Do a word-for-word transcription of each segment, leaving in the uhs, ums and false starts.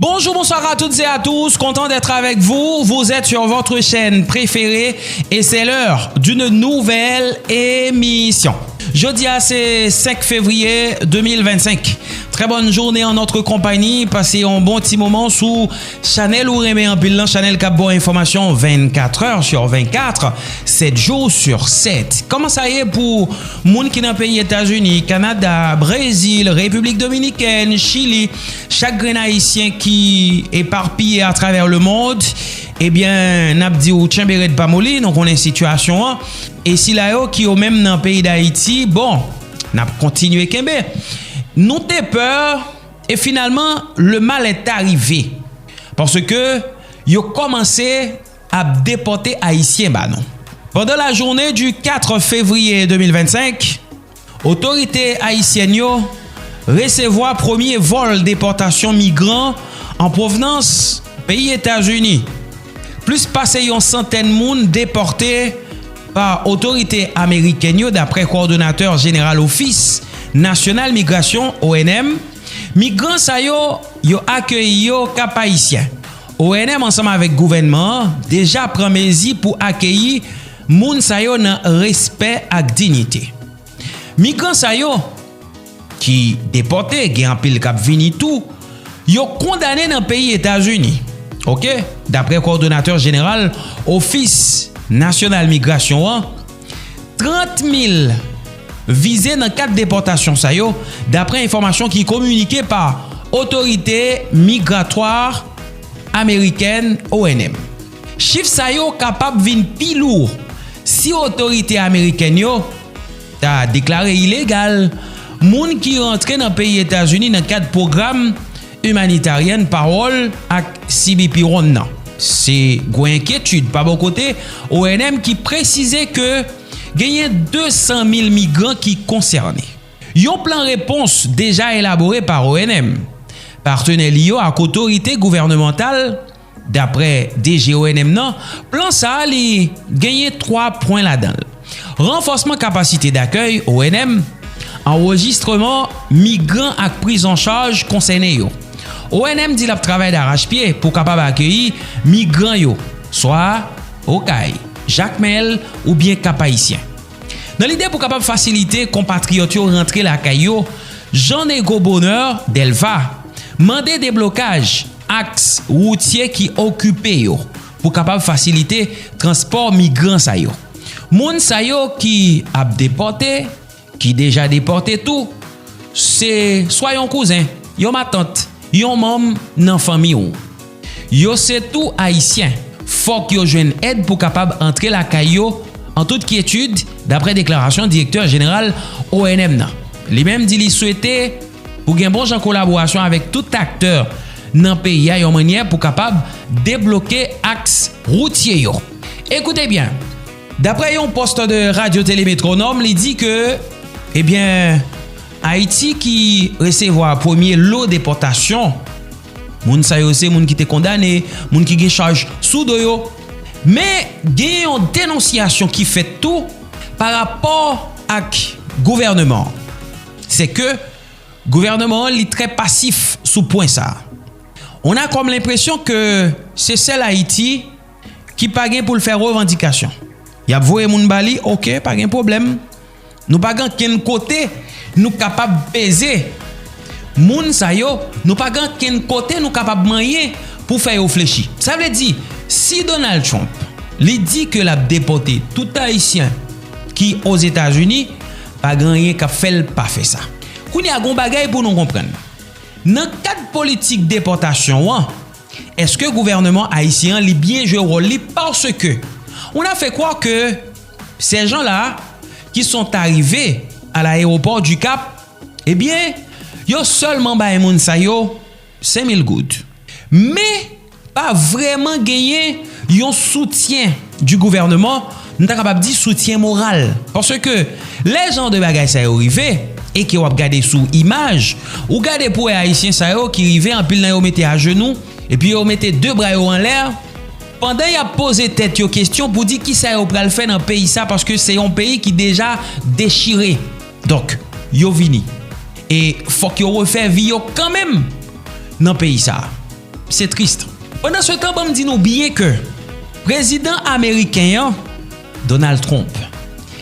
Bonjour, bonsoir à toutes et à tous, content d'être avec vous. Vous êtes sur votre chaîne préférée et c'est l'heure d'une nouvelle émission. Jodi a se senk fevriye de mil vennsenk. Très bonne journée en notre compagnie. Pase yon bon ti moman sou chanèl ou renmen anpil lan, chanèl k ap ba w enfòmasyon vennkat è sur vennkat, sèt jou sur sèt. Kòman sa ye pou moun ki nan peyi Etazini, Kanada, Brezil, Repiblik Dominikèn, Chili, chak grenn Ayisyen ki eparpiye atravè lemonn, ebyen, n ap di w tchenbe rèd pa moli, nou konnen sitiyasyon an. E sila yo ki yo menm nan peyi Dayiti, bon, n ap kontinye kenbe. Nou te pè, e finalman, le mal est arrivé. Paske yo kòmanse ap depòte Ayisyen ba nou. Pendant la journée du quatre février deux mille vingt-cinq, otorite ayisyèn yo resevwa premye vòl depòtasyon migran an pwovnans peyi Etazini. Plis pase yon santèn moun depòte pa otorite amerikèn yo, daprè kowòdonatè jeneral Ofis Nasyonal Migrasyon, O N M. Migran sa yo, yo akeyi yo Kap Ayisyen. O N M ansanm avèk gouvènman an deja pran mezi pou akeyi moun sa yo nan respè ak diyite. Migran sa yo, ki depòte, gen anpil k ap vini tou, yo kondane nan peyi Etazini. Oke? Daprè kowòdonatè jeneral Ofis Nasyonal Migrasyon an, trant mil vize nan kad depòtasyon sa yo, daprè enfòmasyon ki kominike pa otorite migratwa amerikèn, O N M. Chif sa yo kapab vin pi lou si otorite amerikèn yo ta deklare ilegal moun ki rantre nan peyi Etazini nan kad pwogram Humanitarian Parole ak C B P One nan. Se gwo enkyetid pa bò kote O N M ki presize ke genyen de san mil migran ki konsène. Yon plan repons deja elabore pa O N M, patnè li yo ak otorite gouvènemantal. Daprè D G O N M nan, plan sa a li genyen twa pwen ladan l. Ranfòsman kapasite dakèy, O N M, anrejistreman migran ak priz an chaj konsène yo. O N M di l ap travay darachpye pou kapab akeyi migran yo, swa Okay, Jakmèl oubyen Kap Ayisyen. Nan lide pou kapab fasilite konpatriyòt yo rantre lakay yo, Jean Nego Bonheur Delva mande deblokaj aks woutye ki okipe yo pou kapab fasilite transpò migran sa yo. Moun sa yo ki ap depòte, ki deja depòte tou, se swa yon kouzen, yon matant, yon manm nan fanmi w. Yo se tou Ayisyen. Fòk yo jwenn èd pou kapab antre lakay yo an tout kyetid, daprè deklarasyon direktè jeneral O N M nan. Li menm di li swete pou gen bon jan kolaborasyon avèk tout aktè nan peyi a yon mannyè pou kapab debloke aks woutye yo. Ekoute byen, daprè yon pòs de radyo Tele Metronòm, li di ke, ebyen, Ayiti ki resevwa premye lo depòtasyon. Moun sa yo se moun ki te kondane, moun ki gen chaj sou do yo. Men, gen yon denonsyasyon ki fèt tou pa rapò ak gouvèneman an. Se ke gouvèneman an, li trè pasif sou pwen sa a. On a kòm lenpresyon ke se sèl Ayiti ki pa gen pou l fè revandikasyon. Y ap voye moun ba li, oke, pa gen pwoblèm. Nou pa gen kenn kote nou kapab peze moun sa yo, nou pa gen kenn kote nou kapab manyen pou fè yo flechi. Sa vle di, si Donald Trump, li di ke l ap depòte tout Ayisyen ki Ozetazini, pa gen anyen k ap fè l pa fè sa. Kounye a, gon bagay pou nou konprann. Nan kad politik depòtasyon an, èske gouvèneman ayisyen an li byen jwe wòl li? Paske on a fait croire que ces gens-là qui sont arrivés à l'aéroport du Cap, ebyen, yo sèlman bay moun sa yo senk mil goud. Men, pa vrèman genyen yon soutyen du gouvernement, nou ta kapab di soutyen moral. Paske lè jan de bagay sa yo rive, e ke w ap gade sou imaj, ou gade pou wè Ayisyen sa yo ki rive, anpil nan yo mete ajenou, epi yo mete de bra yo anlè, pandan y ap poze tèt yo kesyon pou di kisa yo pral fè nan peyi sa, paske se yon peyi ki deja dechire. Donk, yo vini. E fòk yo refè vi yo kanmenm nan peyi sa a. Se tris. Pandan se tan, ban m di nou byen ke prezidan ameriken an, Donald Trump,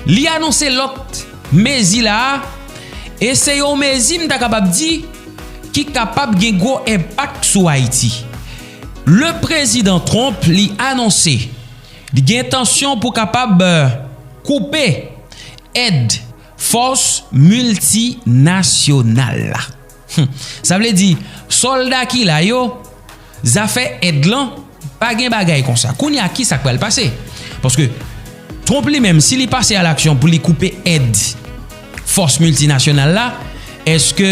li anonse lòt mezi la a, e se yon mezi, m ta kapab di, ki kapab gen gwo enpak sou Ayiti. Le prezidan Trump, li anonse li gen entansyon pou kapab, eh, koupe èd fòs miltinasyonal la. Hmm. Sa vle di, sòlda ki la yo, zafè èd lan, pa gen bagay konsa. Kounye a, ki sa k pral pase? Paske Trump li menm, si li pase a laksyon pou li koupe èd fòs miltinasyonal la, èske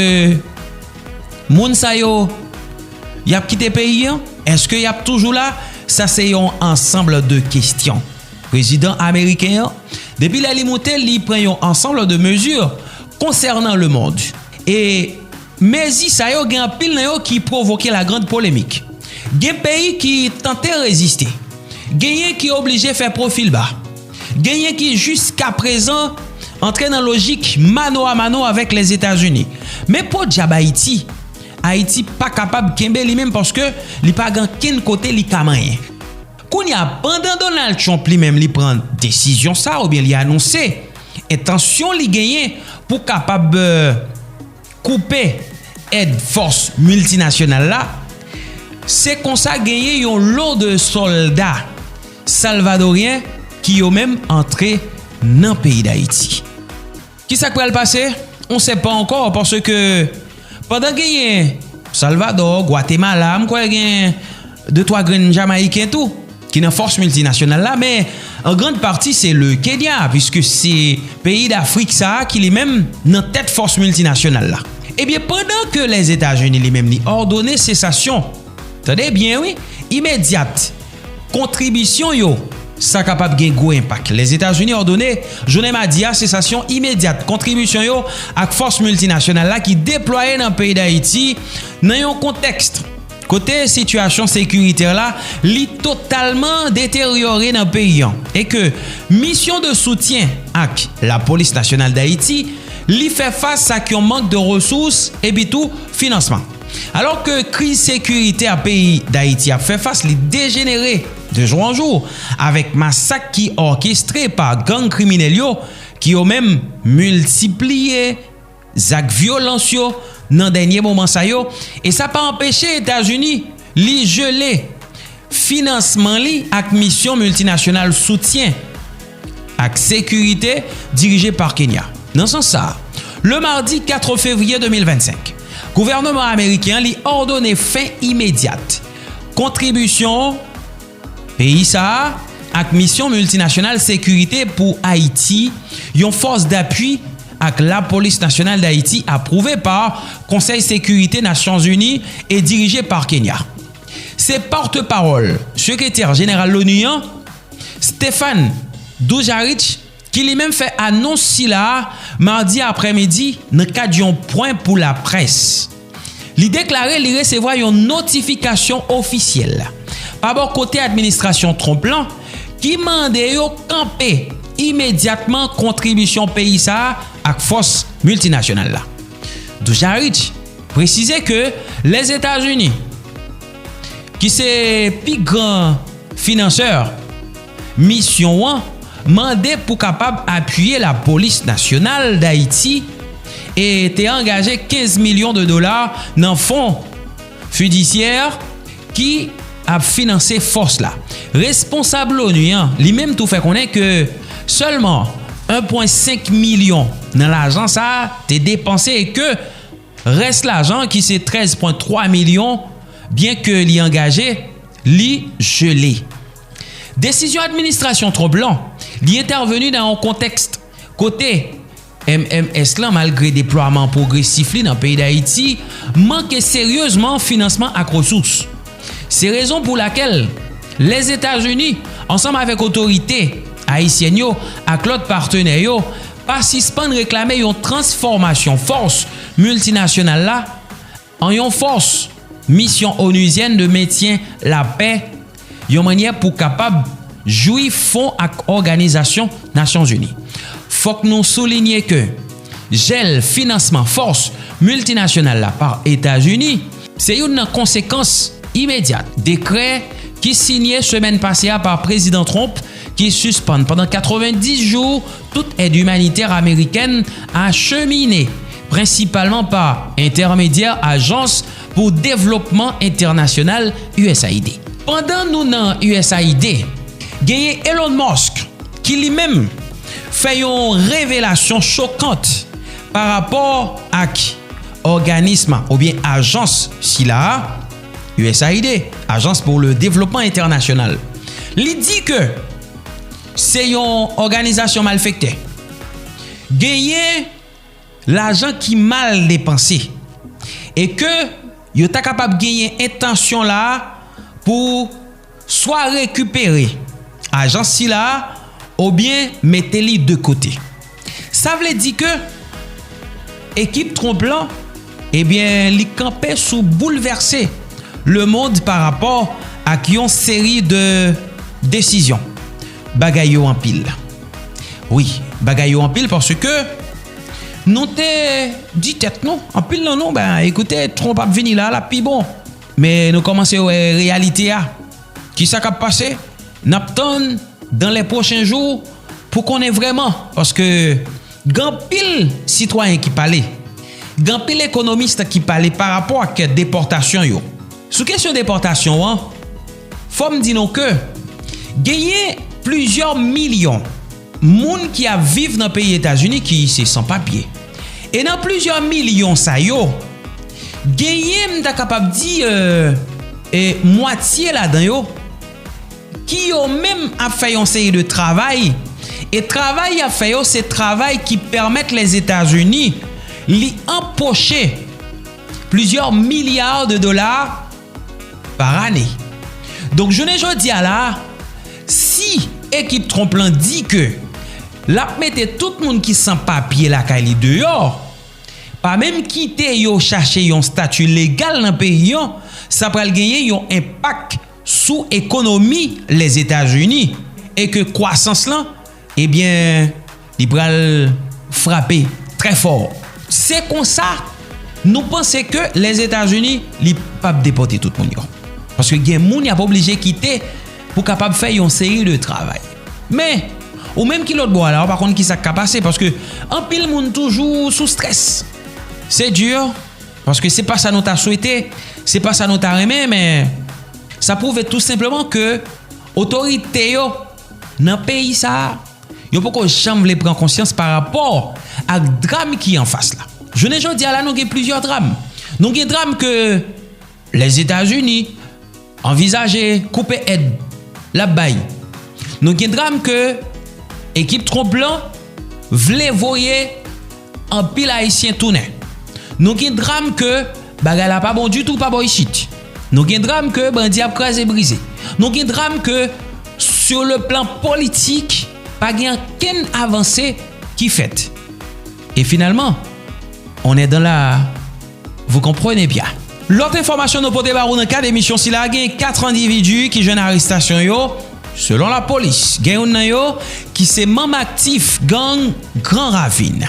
moun sa yo, y ap kite peyi an? Èske y ap toujou la? Sa se yon ansanm de kesyon. Prezidan ameriken an, depi lè li moute, li pran yon ansanm de mezi konsènan lemond. E mezi sa yo, gen anpil nan yo ki pwovoke lagrand polemik. Gen peyi ki tante reziste. Genyen ki oblije fè pwofil ba. Genyen ki jiskaprezan antre nan lojik mano a mano avèk Lèzetazini. Men podyab Ayiti, Ayiti pa kapab kenbe li menm paske li pa gen kenn kote li ka manyen. Kounye a, pandan Donald Trump li menm li pran desizyon sa, oubyen li anonse entansyon li genyen pou kapab, eh, koupe èd fòs miltinasyonal la, se konsa genyen yon lo de sòlda salvadoryen ki yo menm antre nan peyi Dayiti. Ki sa k pral pase? On sait pas encore, paske pandan genyen Salvador, Gwatemala, m kwè gen de twa grenn Jamayiken tou ki nan fòs miltinasyonal la, men an grand pati se le Kenya, piske se peyi Dafrik sa a ki li menm nan tèt fòs miltinasyonal la. Ebyen, pandan ke Lèzetazini li menm li òdone sesasyon, tande byen wi, imedyat kontribisyon yo, sa kapab gen gwo enpak. Lèzetazini òdone jounen madi a sesasyon imedyat kontribisyon yo ak fòs miltinasyonal la ki deplwaye nan peyi Dayiti nan yon kontèks kote sitiyasyon sekiritè la, li totalman deteryore nan peyi an, e ke misyon de soutyen ak Lapolis Nasyonal Dayiti, li fè fas ak yon mank de resous epi tou finansman. Alò ke kriz sekiritè peyi Dayiti ap fè fas, li dejenere de jou an jou, avèk masak ki òkestre pa gang kriminèl yo, ki yo menm miltipliye zak vyolans yo nan dènye moman sa yo, e sa pa anpeche Etazini li jele finansman li ak misyon miltinasyonal soutyen ak sekirite dirije pa Kenya. Nan sans sa a, le mardi kat fevriye de mil vennsenk, gouvènman ameriken an li òdone fen imedyat kontribisyon peyi sa a ak misyon miltinasyonal sekirite pou Ayiti, yon fòs dapui ak Lapolis Nasyonal Dayiti apwouve pa Konsèy Sekirite Nasyonzini e dirije pa Kenya. Se pòtpawòl sekretè jeneral l'ONU an, Stefan Dujarric, ki li menm fè anons sila a madi aprèmidi nan kad yon pwen pou laprès. Li deklare li resevwa yon notifikasyon ofisyèl pa bò kote administrasyon Trump lan ki mande yo kanpe imedyatman kontribisyon peyi sa a ak fòs miltinasyonal la. Dujarric presize ke Lèzetazini, ki se pi gran finansè misyon an, mande pou kapab apiye Lapolis Nasyonal Dayiti e te angaje kenz milyon de dola nan fon fidisyè ki ap finanse fòs la. Responsab l'ONU an, li menm tou fè konnen ke sèlman en pwen senk milyon nan lajan sa a te depanse e ke rès lajan ki se trèz pwen twa milyon, byen ke li angaje, li jele. Desizyon administrasyon Trump lan, li entèveni nan yon kontèks kote M M S lan, malgre deplwaman pwogresif li nan peyi Dayiti, manke seryezman finansman ak resous. Se rezon pou lakèl Lèzetazini, ansanm avèk otorite ayisyèn yo ak lòt patnè yo, pa sispann reklame yon transfòmasyon fòs miltinasyonal la an yon fòs misyon onuzyèn de mentyen lapè, yon mannyè pou kapab jwi fon ak òganizasyon Nasyonzini. Fòk nou soulinye ke jèl finansman fòs miltinasyonal la pa Etazini se youn nan konsekans imedyat. Dekrè ki sinye semèn pase a pa Prezidan Trump ki sispann pandan katrevenndis jou tout èd imanitè amerikèn achemine, prensipalman pa entèmedyè Ajans pou Devlopman Entènasyonal, U S A I D. Pandan nou nan U S A I D, genyen Elon Musk ki li menm fè yon revelasyon chokant pa rapò ak òganis oubyen ajans sila a, U S A I D, Ajans pou le Devlopman Entènasyonal. Li di ke se yon òganizasyon malfektè. Genyen lajan ki mal depanse e ke yo ta kapab genyen entansyon la pou swa rekipere ajans sila a oubyen mete li de kote. Sa vle di ke ekip Trump lan, ebyen, li kanpe sou boulvèse lemonn pa rapò ak yon seri de desizyon. Bagay yo anpil. Wi, bagay yo anpil paske nou te di tèt nou, anpil nan nou, ben, ekoute, Trump ap vini la, l ap pi bon. Men nou kòmanse wè reyalite a. Kisa k ap pase? N ap tann dans les prochains jours pou konnen vrèman, paske gen anpil sitwayen ki pale, gen anpil ekonomis ki pale pa rapò ak depòtasyon yo. Sou kesyon depòtasyon an, fò m di nou ke genyen plizyè milyon moun ki ap viv nan peyi Etazini ki se san papye. E nan plizyè milyon sa yo, genyen, m ta kapab di, e, e, mwatye ladan yo, ki yo menm ap fè yon seri de travay, e travay y ap fè yo, se travay ki pèmèt Lèzetazini li anpoche plizyè milya de dola pa ane. Donk, jounen jodi a la, si ekip Trump lan di ke l ap mete tout moun ki san papye lakay li deyò, pa menm kite yo chache yon stati legal nan peyi an, sa pral genyen yon enpak sou ekonomi Lèzetazini e ke kwasans lan, ebyen, li pral frape trè fò. Se konsa, nou panse ke Lèzetazini, li p ap depòte tout moun yo. Paske gen moun y ap oblije kite pou kapab fè yon seri de travay. Men, ou menm ki lòt bò a la, ou pa konn kisa k ka pase, paske anpil moun toujou sou strès. Se di, paske se pa sa nou ta swete, se pa sa nou ta renmen, men sa pwouve tou senpleman ke otorite yo nan peyi sa a, yo poko janm vle pran konsyans pa rapò ak dram ki anfas la. Jounen jodi a la, nou gen plizyè dram. Nou gen dram ke Lèzetazini anvizaje koupe èd l ap bay. Nou gen dram ke ekip Trump lan vle voye anpil Ayisyen tounen. Nou gen dram ke bagay la pa bon ditou pa bò isit. Nou gen dram ke bandi ap kraze brize. Nou gen dram ke, sur le plan politik, pa gen ankenn avanse ki fèt. E finalman, on est dans la, vous comprenez bien. Lòt enfòmasyon nou pote ba ou nan kad emisyon sila, gen kat endividi ki jwenn arestasyon yo. Selon lapolis, gen youn nan yo ki se manm aktif gang Gran Ravin.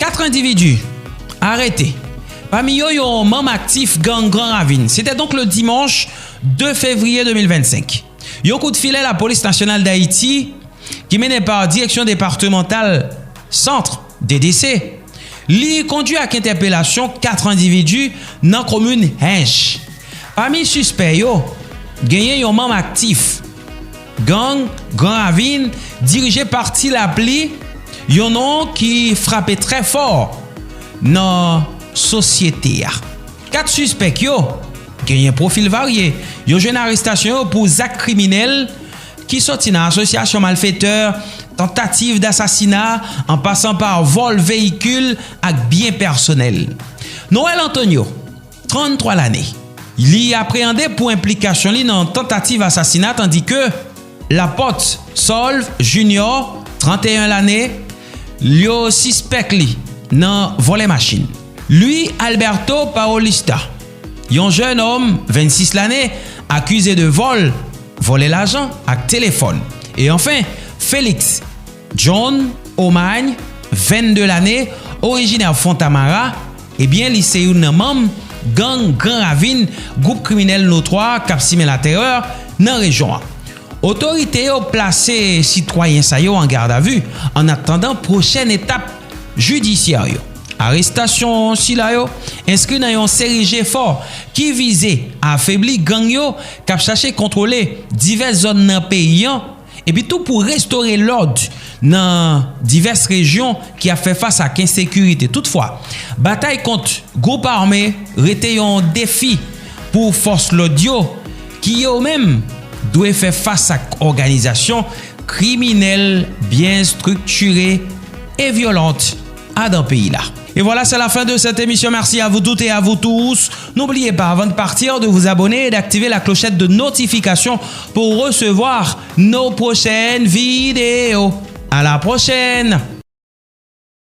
Kat endividi arete. Pami yo, yon manm aktif gang Gran Ravin. Se te donk le dimanch de fevriye de mil vennsenk. Yon kout filè Lapolis Nasyonal Dayiti ki mennen pa Direksyon Depatmantal Sant, D D C, li kondui ak entèpelasyon kat endividi nan komin Hench. Pami sispè yo, genyen yon manm aktif gang Gran Ravin dirije pa Ti Lapli, yon non ki frape trè fò nan sosyete a. Kat sispèk yo genyen pwofil varye. Yo jwenn arestasyon yo pou zak kriminèl ki soti nan asosyasyon malfetè, tantativ dasasina, an pasan pa vòl veyikil ak byen pèsonèl. Noël Antonio, tranntwa lane, li apreyande pou enplikasyon li nan tantativ asasina, tandike Laporte Solve Junior, tranteyen lane, yo sispèk li nan vòlè machin. Luis Alberto Paulista, yon jèn òm vennsis lane, akize de vòl, vòlè lajan ak telefòn. E anfen, Félix John Omagne, vennde lane, orijinè Fontamara, ebyen, li se youn nan manm gang Gran Ravin, gwoup kriminèl notwa k ap simen laterè nan rejyon an. Otorite yo plase sitwayen sa yo an gadavi an atandan pwochèn etap jidisyè yo. Arestasyon sila yo enskri nan yon seri jefò ki vize afebli gang yo k ap chache kontwole divès zòn nan peyi an, epi tou pou restore lòd nan divès rejyon ki ap fè fas ak ensekirite. Toutfwa, batay kont gwoup ame rete yon defi pou fòs lòd yo, ki yo menm dwe fè fas ak òganizasyon kriminèl byen estriktire e vyolant adan peyi la. Et voilà, c'est la fin de cette émission. Merci à vous toutes et à vous tous. N'oubliez pas, avant de partir, de vous abonner et d'activer la clochette de notification pour recevoir nos prochaines vidéos. À la prochaine!